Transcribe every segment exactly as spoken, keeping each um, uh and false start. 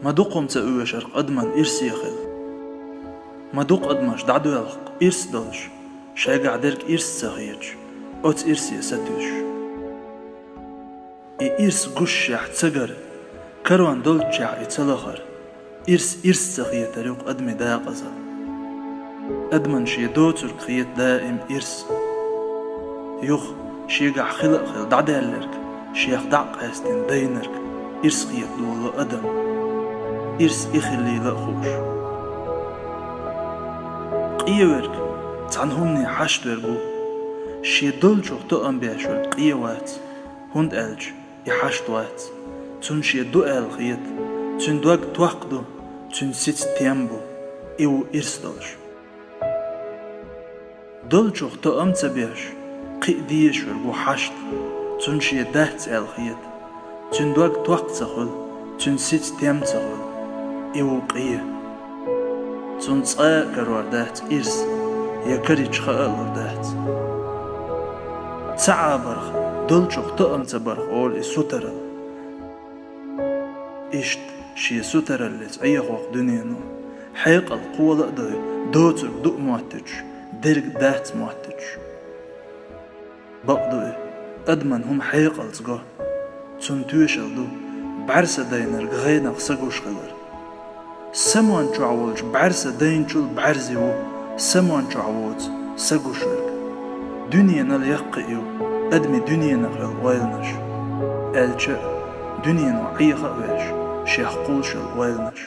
Ма дукха хӀума ца оьшург адаман ирсе хила. Ма дукха адамаш дӀадоьлху ирс долуш, шайгахь дерг ирс ца хеташ, оцу ирсе сатуьйсуш. И ирс гушшехь ца гара, карон долччехь и ца лахара, ирс ирс ца хетар ю-кх адамийн декъазалла. Адамна шен доцург хета даим ирс. Юха, шегахь хила а хилла дӀадаьлларг, шех дӀа а къаьстина дайнарг ирс хета долу адам. Ирс и хиллийла а хууш. Къен верг цхьана хӀумане хьашт верг ву. Шен долчух тоам беш верг къен вац, хӀунда аьлча и хьашт вац. Цунна шен ду аьлла хета, цуьнан дог токх ду, цуьнан сица тем бу, и ву ирс долуш. Долчух тоам ца беш, кхин а дезаш верг ву хьашт, цунна шен дац аьлла хета, цуьнан дог токх ца хуьлу, цуьнан сица тем ца хуьлу, и ву къен. Цунна цкъа а карор дац ирс, я карийча хаа а лур дац. Ца Ӏа барх, долчух тоам ца барх олу и сутаралла. Иштта шен сутараллица Ӏехо-кх дуьнено, хьекъал кхола а дой, доцург ду а моттуьйтуш, дерг а дац моттуьйтуш. Бакъ ду и, адаман хӀума хьекъалца го. Цунна тоьшалла ду, бӀаьрса дайнарг гӀенах са гуш хилар. Самон чохь волчу бӀаьрса дайначул бӀаьрзе ву самон чохь воцу са гуш верг. Дуьненал яккхий ю, адамийн дуьненах йолу ойланаш. Аьлча а, дуьнено Ӏеха а веш, шех кхуллуш йолу ойланаш.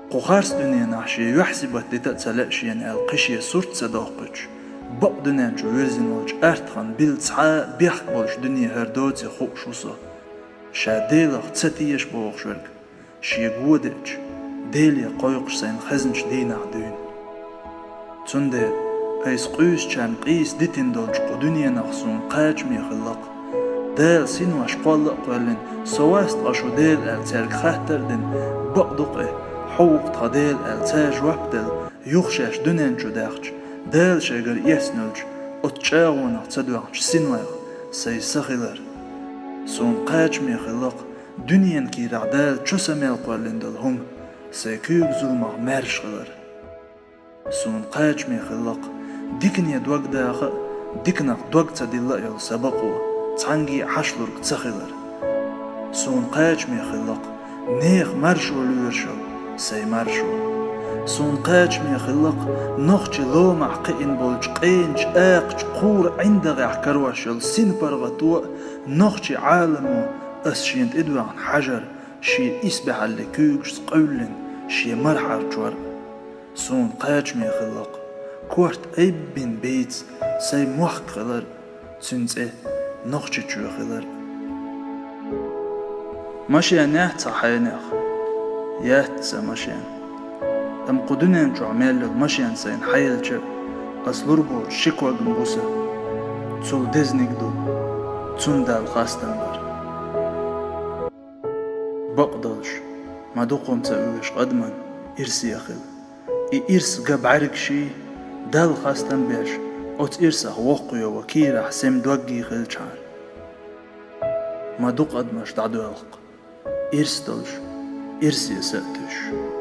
Кху харц дуьненахь шен юьхь-сибат дита а ца лаьа шена аьлла, кхин шен сурт ца доккхуьйтуш, бакъ дуьнен чу вирзина волчу артхан билла цхьа а бехк болуш дуьне хӀара доций хууш ву со. Ша Делах ца теша бохуш верг, шега вон деача, Деле кхойкхуш сайна хезначу дийнахь дуьйна. Цундела айса къуьйсучарна къийса дитина долчу кху дуьненах суна кхачаме хилла-кх. Дала синош кхолла а кхоьллина, со вац ткъа шу Дела аьлла, цаьрга хаттар а дина, бакъ ду-кх и, хьо ву-кх тхан Дела аьлла, цара жоп делла, юха шаьш дуьнен чу даьхча, Дала шайгара эцна йолчу оцу чӀагӀонах ца доьгӀначу синойх сайн са хилар. Суна кхачаме хилла-кх дуьненан кийрахь Дала чу са мел кхоьллина долу хӀума, сайн куьйга зуламах маьрша хилар. Суна кхачаме хилла-кх дикане дог даха а, диканах дог ца дилла а йолу сан бакъо, цхьаьнгге а хьашлург ца хилар. Суна кхачаме хилла-кх нехан маршо лоьруш йолу сайн маршо. Суна кхачаме хилла-кх нохчийн ломахь кхиъна болчу къеначу акхачу кхура ӀиндагӀехь карош йолу синпаргӀато а, нохчийн Ӏаламо ас шена тӀедоьгӀна хьажар, шен исбаьхьаллин куьйгашца къевллина шен мархьар чор а. Суна кхачаме хилла-кх корта айббина бийца сайн мохк хилар, цуьнан цӀе Нохчийчоь хилар. Машен яц цхьа хьенех? Яц сан машен. Амма кху дуьнен чохь мел йолу машен сайна хьаелча а, ас лур боцуш ши ког-м бу сан. Цул дезаниг ду, цунна Далла хастам бар. Бакъдолуш, ма дукха хӀума ца оьшу адаман ирсе хила. И ирс ган бӀаьргаший, Далла хастам беш, оцу ирсах воккхаве ван кийрахь сема доггий хилчхьана. Ма дукха адамаш дӀадоьлху-кх ирс долуш, ирсе са а туьйсуш.